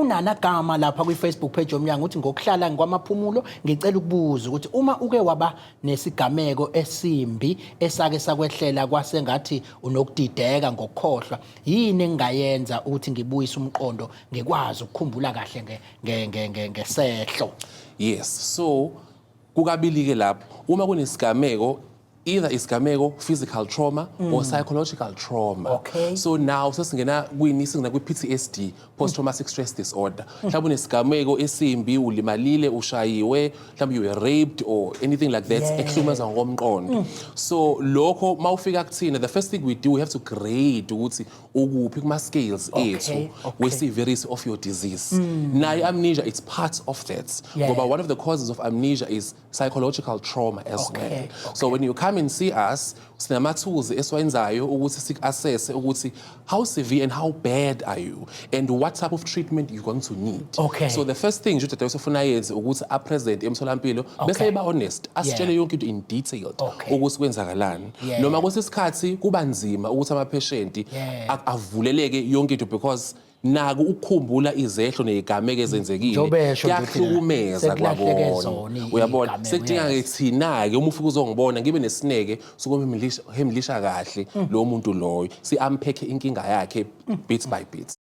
Unana gama lapha kwi-Facebook page yomnyango uthi ngokuhlala ngkwamaphumulo ngicela ukubuza ukuthi uma uke waba nesigameko esimbi esake sakwehlela kwasengathi unokudideka ngokukhohlwa yini engingayenza ukuthi ngibuyise umqondo ngikwazi ukukhumbula kahle ngesehlo. Yes, so kukabili-ke lapho uma kunesigameko, either isigameko physical trauma or psychological trauma. So now sesingena kwini? Singena kwi-PTSD, post traumatic stress disorder. Mhlawumbe unesigameko esimbi, ulimalile, ushayiwe, mhlawumbe you were raped or anything like that ekuhlukumeza ngokomqondo. So lokho mawufika kuthina, the first thing we do, we have to grade ukuthi ukuphi kuma scales ethu we-severity of your disease. Nayo amnesia, it's part of that ngoba one of the causes of amnesia is psychological trauma as well. So when you come and see us, sinama-tools esiwenzayo ukuthi siku-assesse ukuthi how severe and how bad are you and what type of treatment you're going to need. So the first thing nje udadewethu ofuna ayenze ukuthi a-present emtholampilo bese eba honest, asitshele yonke into in detailed ukuthi kwenzakalani. Noma kwesinye isikhathi kuba nzima ukuthi ama-patient avuleleke yonke into because naku ukukhumbula izehlo nezigameko ezenzekile Njengoba esho nje ukuthi kuyahlukumeza sekulahleke kwabona. zona Uyabona, iy'gameko, sekudinga-ke thina-ke uma ufika uzongibona ngibe nesineke sokumhandlisha kahle lo muntu loyo, si-unpack inkinga yakhe bit by bit.